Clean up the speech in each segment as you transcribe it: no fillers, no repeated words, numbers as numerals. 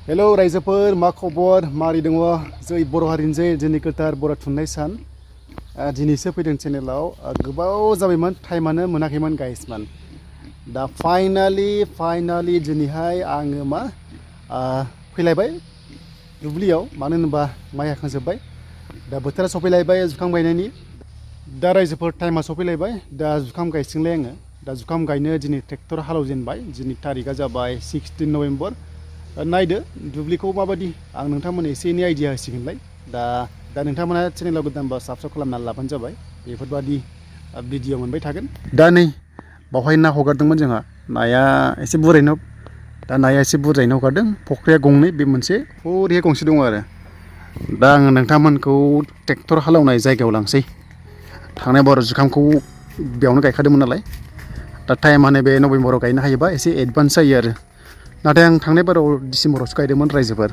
hello रायजोफोर मा खबर मारै दङ जै बर' हारिनि जै जोंनि गोथार बर' थुनलाइ सान दिनैसो फैदों चेनेलाव गोबाव जाबायमोन टाइमानो मोनाखैमोन गाइसमोन दा फाइनालि दिनैहाय आङो मा फैलायबाय दुब्लियाव मानो होनोबा माइ हाखांजोब्बाय दा बोथोरा सफैलायबाय जुखाम गायनायनि दा रायजोफोर टाइमा सफैलायबाय दा जुखाम गायसिगोनलाय आङो दा जुखाम गायनो दिनै ट्रेक्टर हालेवजेनबाय दिनै तारिखआ जाबाय 16 नभेम्बर नायदो दुब्लिखौ माबायदि आं नोंथांमोननो एसे एनै आइडिया होसिगोनलाय दा नोंथांमोना चेनेलाव गोदानबा साबस्क्राइब खालामनानै लाबानो जाबाय बेफोरबादि भिडिअ मोनबाय थागोन दा नै बावहाय ना हगारदोंमोन जोंहा नाया एसे बुरजायैनो दा नाया एसे बुरजायैनो हगारदों फख्रिया गंनै बे मोनसे हरैहाय गंसे दङ आरो दा आङो नोंथांमोनखौ ट्रेक्टर हालेवनाय जायगायाव लांसै थांनाय बाराव जुखामखौ बेयावनो गायखादोंमोन नालाय दा टाइमानो बे नभेम्बराव गायनो हायोबा एसे एडभान्स जायो आरो नाथाय आं थांनाय बाराव डिसेम्बरावसो गायदोंमोन रायजोफोर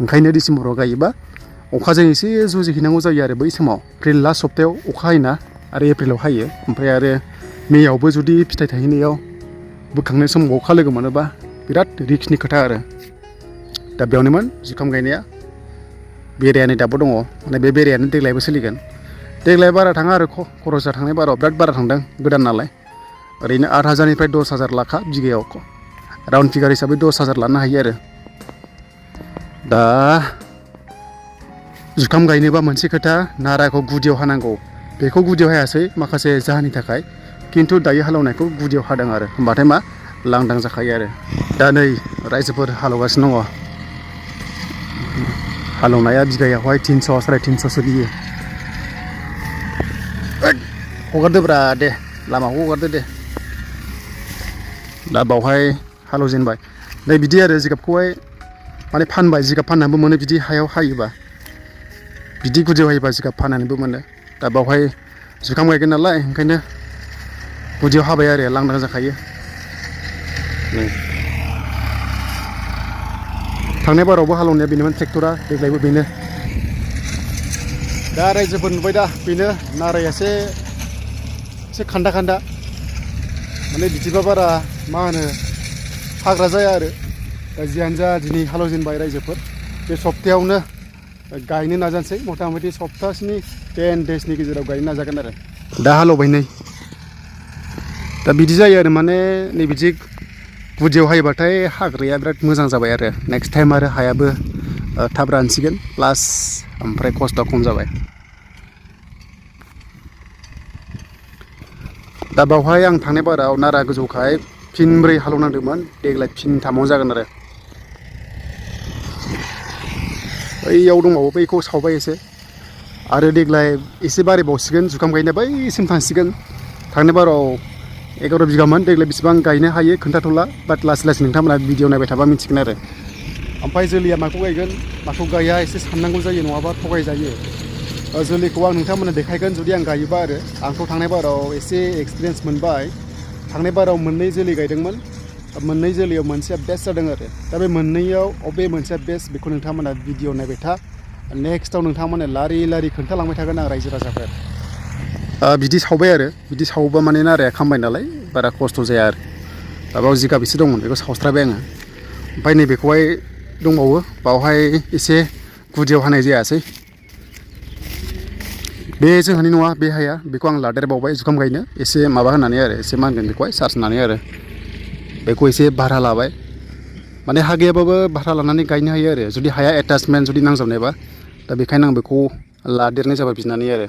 ओंखायनो डिसेम्बराव गायोबा अखाजों एसे जुजिहैनांगौ जायो आरो बै समाव एप्रिल लास्ट सप्तायाव अखा हायोना आरो एप्रिलाव हायो ओमफ्राय आरो मेयावबो जुदि फिथाइ थायहैनायाव बोखांनाय समाव अखा लोगो मोनोबा बिराद रिक्सनि खोथा आरो दा बेयावनोमोन जुखाम गायनाया बेरायानो दाबो दङ माने बे बेरायानो देग्लायबो सोलिगोन देग्लाय बारा थाङा आरो खरसा थांनाय बाराव बिराद बारा थांदों गोदान नालाय ओरैनो 8,000निफ्राय 10,000 लाखा बिगायाव राउन्ड फिगार हिसाबै 10,000 लानो हायो आरो दा जुखाम गायनोबा मोनसे खोथा नाराखौ गुदियाव हानांगौ बेखौ गुदियाव हायासै माखासे जाहोननि थाखाय खिन्थु दायो हालेवनायखौ गुदियाव हादों आरो होमबाथाय मा लांदां जाखायो आरो दा नै रायजोफोर हालेवगासिनो दङ हालेवनाया बिगायावहाय 300 350 सोलियो हगारदोब्रा दे लामाखौ हगारदो दे दा बावहाय हालेवजेनबाय नै बिदि आरो जिगाबखौहाय माने फानबाय जिगाब फाननानैबो मोनो बिदि हायाव हायोबा बिदि गुदियाव हायोबा जिगाब फाननानैबो मोनो दा बावहाय जुखाम गायगोन नालाय ओंखायनो गुदियाव हाबाय आरो लांदां जाखायो थांनाय बारावबो हालेवनाया बेनोमोन ट्रेक्टरा देग्लायबो बेनो दा रायजोफोर नुबाय दा बेनो नाराया एसे खान्दा माने बिदिबा बारा मा होनो हाग्रा जाया आरो दा जियानो जा दिनै हालेवजेनबाय रायजोफोर बे सप्तायावनो गायनो नाजानोसै मथा मथि सप्तासेनि 10 डेसनि गेजेराव गायनो नाजागोन आरो दा हालेवबाय नै दा बिदि जायो आरो माने नै बिदि गुदियाव हायोबाथाय हाग्राया बिराद मोजां जाबाय आरो नेक्स्ट टाइम आरो हायाबो थाब रानसिगोन प्लास ओमफ्राय खस्थ' खम जाबाय दा बावहाय आं थांनाय बाराव नारा गोजौखाय फिनब्रै हालेवनांदोंमोन देग्लाय फिनथामाव जागोन आरो बैयाव दंबावो बैखौ सावबाय एसे आरो देग्लाय एसे बारायबावसिगोन जुखाम गायनाया बैसिम थांसिगोन थांनाय बाराव 11 बिगामोन देग्लाय बेसेबां गायनो हायो खोन्थाथ'ला बाट लासै नोंथांमोना भिडिअ नायबाय थाबा मिथिगोन आरो ओमफ्राय जोलैया माखौ गायगोन माखौ गाया एसे साननांगौ जायो नङाबा थगायजायो जोलैखौ आं नोंथांमोननो देखायगोन जुदि आं गायोबा आरो आंथ' थांनाय बाराव एसे एक्सपिरियेन्स मोनबाय थांनाय बाराव मोननै जोलै गायदोंमोन मोननै जोलैयाव मोनसेया बेस्ट जादों आरो दा बे मोननैयाव अबे मोनसेया बेस्ट बेखौ नोंथांमोना भिडिअ नायबाय था नेक्स्टआव नोंथांमोननो लारि खोन्थालांबाय थागोन आं रायजो राजाफोर बिदि सावबाय आरो बिदि सावोबा माने नाराया खामबाय नालाय बारा खस्थ' जाया आरो दा बाव जिगाब एसे दंमोन बेखौ सावस्राबाय आङो ओमफ्राय नैबेखौहाय दंबावो बावहाय एसे गुदियाव हानाय जायासै बे जोंहानि नङा बे हाया बेखौ आं लादेरबावबाय जुखाम गायनो एसे माबा होनानै आरो एसे मा होनगोन बेखौहाय चार्ज होनानै आरो बेखौ एसे भारा लाबाय माने हा गैयाबाबो भारा लानानै गायनो हायो आरो जुदि हाया एटाचमेन्ट जुदि नांजाबनायबा दा बेखायनो आं बेखौ लादेरनाय जाबाय बिनानै आरो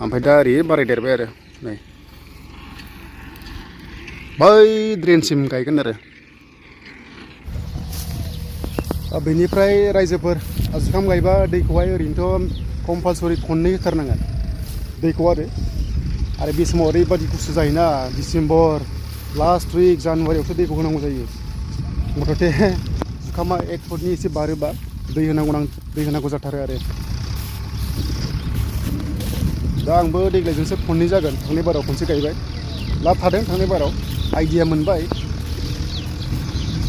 ओमफ्राय दा ओरै बारायदेरबाय आरो नै बै ड्रेनसिम गायगोन आरो बेनिफ्राय रायजोफोर जुखाम गायबा दैखौहाय ओरैनोथ' कम्पालसरि खननै होथारनांगोन दैखौ आरो बे समाव ओरैबादि गुसु जायोना डिसेम्बर लास्ट उइक जानुवारियावसो दैखौ होनांगौ जायो मथथे जुखामा 1 फुटनि एसे बारोबा दै होनांगौ जाथारो आरो दा आंबो देग्लायजोंसो खननै जागोन थांनाय बाराव खनसे गायबाय लाब थादों थांनाय बाराव आइडिया मोनबाय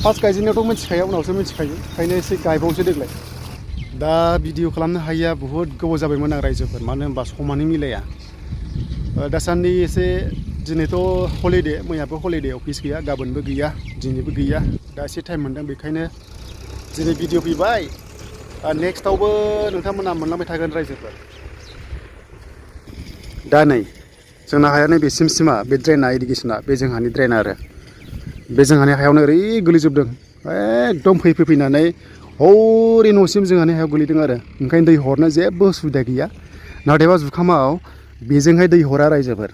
फार्स्ट गायजेननायावथ' मिथिखाया उनावसो मिथिखायो ओंखायनो एसे गायबावनोसै देग्लाय दा भिडिअ खालामनो हायिया बुहुद गोबाव जाबायमोन आं रायजोफोर मानो होनबा समानो मिलाया दासान्दि एसे दिनैथ' हलिडे मैयाबो हलिडे अफिस गैया गाबोनबो गैया दिनैबो गैया दा एसे टाइम मोनदों बेखायनो दिनै भिडिअ फैबाय नेक्स्टआवबो नोंथांमोना मोनलांबाय थागोन रायजोफोर दा नै जोंना हाया नै बेसिम सिमा बे ड्रेना इरिगेसना बे जोंहानि ड्रेना आरो बे जोंहानि हायावनो ओरै गोलैजोबदों एकदम फैनानै हरै न'सिम जोंहानि हायाव गोलैदों आरो ओंखायनो दै हरनो जेबो उसुबिदा गैया नाथायबा जुखामाव बेजोंहाय दै हरा रायजोफोर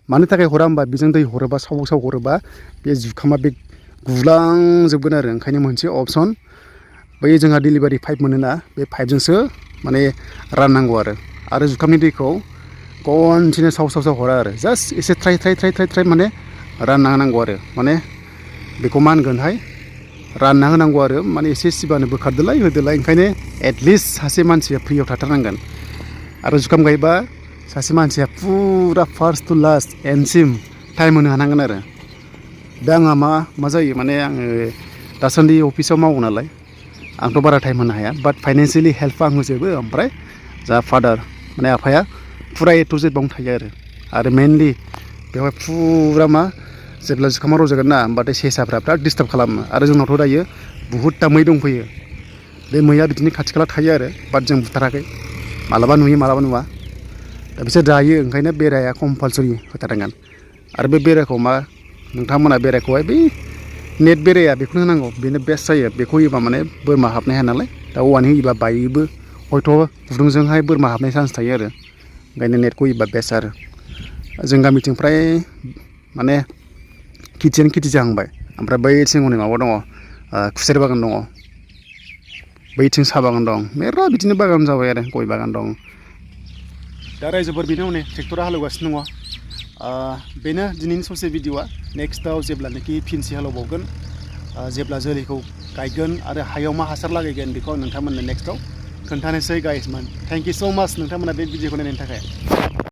मानो थाखाय हरा होमबा बेजों दै हरोबा साव हरोबा बे जुखामा बे गुलांजोबगोन आरो ओंखायनो मोनसे अपसन बै जोंहा डिलिभारि पाइप मोनोना बे पाइपजोंसो माने राननांगौ आरो जुखामनि दैखौ कन्टिनिउ साव हरा आरो जास्ट एसे ट्राइ माने रानना होनांगौ आरो माने बेखौ मा होनगोनहाय रानना होनांगौ आरो माने एसे सिबानो बोखारदोलाय होदोलाय ओंखायनो एटलिस्ट सासे मानसिया फ्रियाव थाथारनांगोन आरो जुखाम गायबा सासे मानसिया फुरा फार्स्ट टु लास्ट एन्डसिम टाइम होनो हानांगोन आरो दा आंहा मा जायो माने आङो दासान्दि अफिसाव मावो नालाय आंथ' बारा टाइम होनो हाया बाट फाइनान्सियेलि हेल्प आं होजोबो ओमफ्राय जा फादार माने आफाया फुरा ए टु जेड बावनो थायो आरो मेनलि बेवहाय फुरा जेब्ला जुखामा रज'गोन ना होमबाथाय सेसाफ्रा बिराद डिस्टार्ब खालामो आरो जोंनावथ' दायो बुहुदटा मै दंफैयो बे मैया बिदिनो खाथि खाला थायो आरो बाट जों बुथाराखै मालाबा नुयो मालाबा नुवा दा बिसोर जायो ओंखायनो बेराया कम्पालसरि होथारनांगोन आरो बे बेराखौ नोंथांमोना बेराखौहाय बै नेट बेराया बेखौनो होनांगौ बेनो बेस्ट जायो बेखौ होयोबा माने बोरमा हाबनो हाया नालाय दा औवानि होयोबा बायोबो हयथ' गुदुंजोंहाय बोरमा हाबनाय चान्स थायो आरो ओंखायनो नेटखौ होयोबा बेस्ट आरो जों गामिथिं फ्राय माने खेथि जाहांबाय ओमफ्राय बैथिं हनै माबा दङ खुसेर बागान दङ बैथिं साहा बागान दं मेरला बिदिनो बागान जाबाय आरो गय बागान दं दा रायजोफोर बेनो हनै ट्रेक्टरा हालेवगासिनो दङ बेनो दिनैनि ससे भिडिअआ नेक्स्टआव जेब्लानाखि फिनसे हालेवबावगोन जेब्ला जोलैखौ गायगोन आरो हायाव मा हासार लागायगोन बेखौ आं नोंथांमोननो नेक्स्टआव खोन्थानोसै गाइसमोन थेंक इउ स' माच नोंथांमोना बे भिडिअखौ नायनायनि थाखाय